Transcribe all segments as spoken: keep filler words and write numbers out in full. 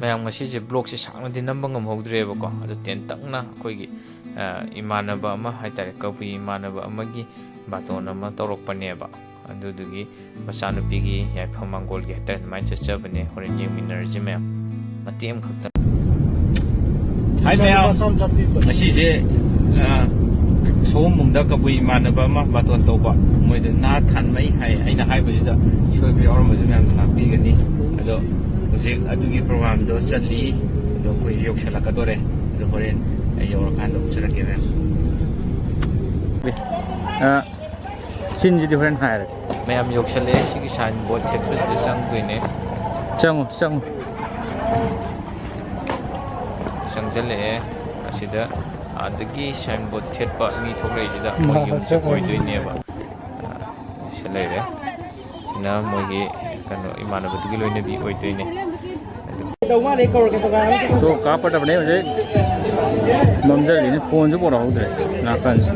ꯃꯌꯥꯝ, ꯉꯁꯤꯁꯦ ꯕ꯭ꯂꯣꯛꯁꯦ ꯁꯥꯡꯅꯗꯤ ꯅꯝꯕ ꯉꯝꯍꯧꯗ꯭ꯔꯦꯕꯀꯣ, ꯑꯗꯨ ꯇꯦꯟꯇꯛꯅ ꯑꯩꯈꯣꯏꯒꯤ, ꯑ, ꯏꯃꯥꯟꯅꯕ ꯑꯃ ꯍꯥꯏꯇꯥꯔꯦ, ꯀꯕꯨꯏ ꯏꯃꯥꯟꯅꯕ ꯑꯃꯒꯤ ꯕꯥꯇꯣꯟ ꯑꯃ ꯇꯧꯔꯛꯄꯅꯦꯕ꯫ ꯑꯗꯨꯗꯨꯒꯤ ꯃꯆꯥꯅꯨꯄꯤꯒꯤ ꯌꯥꯏꯐ ꯃꯪꯒꯣꯜꯒꯤ ꯍꯥꯏꯇꯥꯔꯦ, ꯑꯗꯨꯃꯥꯏꯅ ꯆꯠꯆꯕꯅꯦ꯫ ꯍꯣꯔꯦꯟ ꯌꯦꯡꯃꯤꯟꯅꯔꯁꯤ ꯃꯌꯥꯝ, ꯃꯇꯦꯛ ꯑꯃꯈꯛꯇꯪ꯫ ꯍꯥꯏ ꯃꯌꯥꯝ, ꯉꯁꯤꯁꯦ, ꯑ, ꯁꯑꯣꯝꯕꯨꯡꯗ ꯀꯕꯨꯏ ꯏꯃꯥꯟꯅꯕ ꯑꯃ ꯕꯥꯇꯣꯟ ꯇꯧꯕ, ꯃꯣꯏꯗ ꯅꯥ ꯊꯥꯟꯃꯩ ꯍꯥꯏ꯫ ꯑꯩꯅ ꯍꯥꯏꯕꯁꯤꯗ ꯁꯣꯏꯕ ꯌꯥꯎꯔꯝꯕꯁꯨ ꯃꯌꯥꯝꯅ ꯉꯥꯛꯄꯤꯒꯅꯤ꯫ ꯑꯗꯣ ꯍꯧꯖꯤꯛ ꯑꯗꯨꯒꯤ ꯄ꯭ꯔꯣꯒ꯭ꯔꯥꯝꯗꯣ ꯆꯠꯂꯤ꯫ ꯑꯗꯣ ꯑꯩꯈꯣꯏꯁꯨ ꯌꯧꯁꯜꯂꯛꯀꯗꯣꯔꯦ꯫ ꯑꯗꯣ ꯍꯣꯔꯦꯟ ꯑꯩ ꯌꯧꯔꯀꯥꯟꯗ ꯎꯠꯆꯔꯛꯀꯦ ꯃꯌꯥꯝ꯫ ꯑ, ꯆꯤꯟꯁꯤꯗꯤ ꯍꯣꯔꯦꯟ ꯍꯥꯏꯔꯒꯦ꯫ ꯃꯌꯥꯝ ꯌꯧꯁꯜꯂꯛꯑꯦ꯫ ꯁꯤꯒꯤ ꯁꯥꯏꯟ ꯕꯣꯔꯗ ꯊꯦꯠꯄꯁꯤꯗ ꯆꯪꯗꯣꯏꯅꯦ꯫ ꯆꯪꯉꯣ, ꯆꯪꯉꯣ꯫ ꯆꯪꯁꯤꯜꯂꯛꯑꯦ꯫ ꯑꯁꯤꯗ ꯑꯥꯗꯒꯤ ꯁꯥꯏꯟ ꯕꯣꯔꯗ ꯊꯦꯠꯄ ꯃꯤ ꯊꯣꯛꯂꯛꯏꯁꯤꯗ ꯃꯣꯏ ꯌꯨꯝꯁꯦ ꯑꯣꯏꯗꯣꯏꯅꯦꯕ꯫ ꯑ, ꯁꯤ ꯂꯩꯔꯦ꯫ ꯁꯤꯅ ꯃꯣꯏꯒꯤ ꯀꯩꯅꯣ, ꯏꯃꯥꯟꯅꯕꯗꯨꯒꯤ ꯂꯣꯏꯅꯕꯤ ꯑꯣꯏꯗꯣꯏꯅꯦ꯫ ꯑꯗꯨ ꯇꯣ ꯀꯥꯞꯄꯗꯕꯅꯦ ꯍꯧꯖꯤꯛ꯫ ꯃꯝꯖꯜꯂꯤꯅꯦ, ꯐꯣꯟꯁꯨ ꯄꯣꯔꯛꯍꯧꯗ꯭ꯔꯦ ꯅꯥꯀꯟꯁꯦ꯫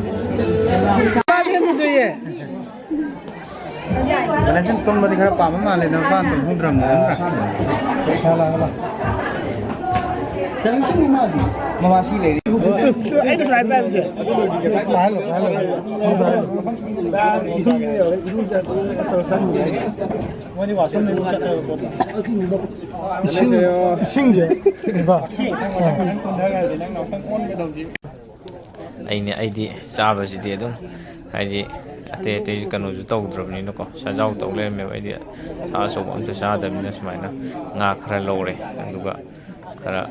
ꯕꯦꯂꯦꯟꯁꯟ ꯇꯨꯝꯕꯗꯤ ꯈꯔ ꯄꯥꯝꯕ ꯃꯥꯜꯂꯦ, ꯅꯨꯄꯥ ꯇꯨꯝꯍꯧꯗ꯭ꯔꯕꯅꯤ ꯅꯠꯇ꯭ꯔꯥ? ꯍꯂꯥ, ꯍꯂꯥ꯫ ꯃꯃꯥ ꯁꯤ ꯂꯩꯔꯤ꯫ ꯑꯩꯅ ꯁꯨꯃꯥꯏꯅ ꯄꯥꯏꯕꯁꯦ꯫ ꯄꯥꯏꯍꯜꯂꯣ, ꯄꯥꯏꯍꯜꯂꯣ꯫ ꯃꯣꯏꯗꯤ ꯋꯥꯁꯔꯨꯝꯗ ꯑꯗꯨꯝ ꯆꯠꯂꯦꯕ ꯄꯣꯠꯇꯣ꯫ ꯏꯁꯤꯡ, ꯏꯁꯤꯡꯁꯦ꯫ ꯑꯩꯅꯦ, ꯑꯩꯗꯤ ꯆꯥꯕꯁꯤꯗꯤ ꯑꯗꯨꯝ, ꯍꯥꯏꯗꯤ, ꯑꯇꯩ ꯑꯇꯩ ꯀꯩꯅꯣꯁꯨ ꯇꯧꯗ꯭ꯔꯕꯅꯤꯅꯀꯣ, ꯁꯥꯖꯥꯎ ꯇꯧ ꯂꯩꯔꯝꯃꯦꯕ꯫ ꯑꯩꯗꯤ ꯁꯥ ꯑꯆꯧꯕ ꯑꯝꯇ ꯆꯥꯗꯕꯅꯤꯅ ꯁꯨꯃꯥꯏꯅ ꯉꯥ ꯈꯔ ꯂꯧꯔꯦ, ꯑꯗꯨꯒ ꯈꯔ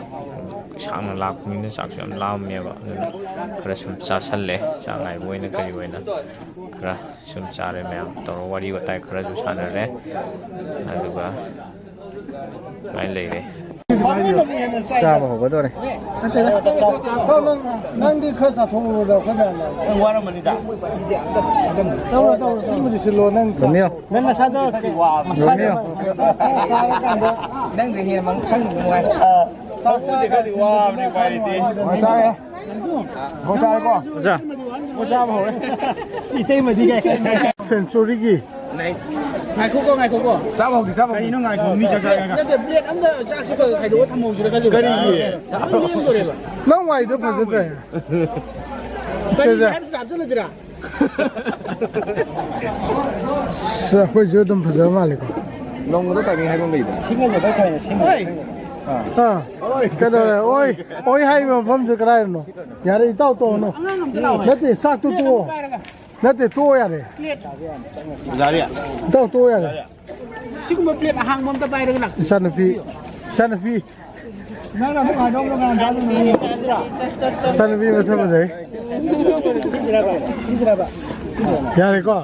ꯁꯥꯡꯅ ꯂꯥꯛꯄꯅꯤꯅ ꯆꯥꯛꯁꯨ ꯌꯥꯝ ꯂꯥꯝꯃꯦꯕ, ꯑꯗꯨꯅ ꯈꯔ ꯁꯨꯝ ꯆꯥꯁꯜꯂꯦ꯫ ꯆꯥꯛ ꯉꯥꯏꯕ ꯑꯣꯏꯅ ꯀꯔꯤ ꯑꯣꯏꯅ ꯈꯔ ꯁꯨꯝ ꯆꯥꯔꯦ꯫ ꯃꯌꯥꯝ ꯇꯧꯔꯒ ꯋꯥꯔꯤ ꯋꯥꯇꯥꯏ ꯈꯔꯁꯨ ꯁꯥꯟꯅꯔꯦ, ꯑꯗꯨꯒ ꯁꯨꯃꯥꯏꯅ ꯂꯩꯔꯦ꯫ ꯆꯥꯕ ꯍꯧꯒꯗꯧꯔꯦ꯫ ꯅꯪꯗꯤ ꯈꯔ ꯆꯥꯊꯣꯛꯎꯔꯣꯗ, ꯑꯩꯈꯣꯏ ꯃꯌꯥꯝꯅ꯫ ꯅꯪ ꯋꯥꯔꯝꯃꯅꯤꯗ꯫ ꯇꯧꯔꯣ, ꯇꯧꯔꯣ, ꯇꯧꯔꯣ꯫ ꯁꯤꯜꯂꯣ, ꯅꯪ꯫ ꯔꯣꯃꯤꯌꯣ꯫ ꯅꯪ ꯅꯁꯥꯗꯣ ꯔꯣꯃꯤꯌꯣ꯫ ꯅꯪꯅ ꯍꯦꯟꯅ ꯈꯪꯕ ꯅꯨꯡꯉꯥꯏ꯫ ꯆꯥꯛ ꯆꯥꯕꯗꯤ ꯈꯔꯗꯤ ꯋꯥꯕꯅꯤ, ꯎꯄꯥꯏ ꯂꯩꯇꯦ꯫ ꯆꯥꯔꯦ꯫ ꯍꯣꯏ, ꯆꯥꯔꯦꯀꯣ? ꯑꯣꯖꯥ꯫ ꯑꯣ, ꯆꯥꯕ ꯍꯧꯔꯦ꯫ ꯏꯇꯩꯃꯗꯤ ꯀꯩ? ꯁꯦꯟꯆꯨꯔꯤꯒꯤ꯫ ꯉꯥꯏꯈꯣꯀꯣ, ꯉꯥꯏꯈꯣꯀꯣ꯫ ꯆꯥꯕ ꯍꯧꯗꯤ, ꯆꯥꯕ ꯍꯧꯗꯤ꯫ ꯀꯔꯤꯅꯣ ꯉꯥꯏꯈꯣ? ꯃꯤ ꯆꯥꯛ ꯆꯥ ꯅꯠꯇꯦ, ꯕ꯭ꯂꯦꯠ ꯑꯝꯗ ꯆꯥꯛꯁꯦ ꯈꯔ ꯈꯥꯏꯗꯣꯛꯑ ꯊꯝꯍꯧꯁꯤꯔ ꯈꯜꯂꯤꯕ꯫ ꯀꯔꯤꯒꯤ? ꯂꯣꯏ ꯂꯦꯝꯗꯣꯔꯦꯕ꯫ ꯅꯪ ꯋꯥꯏꯗꯣ ꯐꯖꯗ꯭ꯔꯦ꯫ ꯀꯔꯤꯒꯤ ꯆꯦ, ꯆꯦ꯫ ꯍꯥꯏꯕꯁꯤꯗ ꯍꯥꯞꯆꯤꯜꯂꯁꯤꯔꯥ? ꯑꯁ, ꯑꯩꯈꯣꯏꯁꯨ ꯑꯗꯨꯝ ꯐꯖꯕ ꯃꯥꯜꯂꯦꯀꯣ꯫ ꯅꯣꯡꯃꯗ ꯇꯥꯏꯃꯤꯡ ꯍꯥꯏꯕ ꯑꯃ ꯂꯩꯗꯅ꯫ ꯁꯤꯡꯒꯜ ꯂꯦꯕꯔ ꯊꯥꯏꯅ ꯁꯤꯡꯒꯜ꯫ ꯍꯣꯏ꯫ ꯑꯥ꯫ ꯀꯩꯗꯧꯔꯦ? ꯑꯣꯏ, ꯑꯣꯏ ꯍꯥꯏꯔꯤꯕ ꯃꯐꯝꯁꯦ ꯀꯗꯥꯏꯗꯅꯣ? ꯌꯥꯔꯦ, ꯏꯇꯥꯎ ꯇꯧꯔꯅꯨ꯫ ꯑꯉꯥꯡ ꯑꯝꯇ ꯂꯥꯛꯑꯣ꯫ ꯅꯠꯇꯦ, ꯆꯥꯛꯇꯨ ꯇꯣꯛꯑꯣ꯫ ꯄꯥꯏꯔꯒ꯫ ꯅꯠꯇꯦ, ꯇꯣꯛꯑꯣ ꯌꯥꯔꯦ꯫ ꯄ꯭ꯂꯦꯠ꯫ ꯑꯣꯖꯥꯗꯤ? ꯏꯇꯥꯎ, ꯇꯣꯛꯑꯣ ꯌꯥꯔꯦ꯫ ꯁꯤꯒꯨꯝꯕ ꯄ꯭ꯂꯦꯠ ꯑꯍꯥꯡꯕ ꯑꯝꯇ ꯄꯥꯏꯔꯒ ꯂꯥꯛꯑꯣ꯫ ꯏꯆꯥꯅꯨꯄꯤ, ꯏꯆꯥꯅꯨꯄꯤ꯫ ꯅꯪꯅ ꯑꯃꯨꯛ ꯉꯥꯏꯗꯧꯕ ꯉꯥꯏꯗꯧꯕ ꯉꯥꯏꯗꯧꯕ꯫ ꯏꯆꯥꯅꯨꯄꯤ ꯃꯁꯛ ꯐꯖꯩ꯫ ꯁꯤꯁꯤꯔꯕ? ꯁꯤꯁꯤꯔꯕ? ꯌꯥꯔꯦꯀꯣ?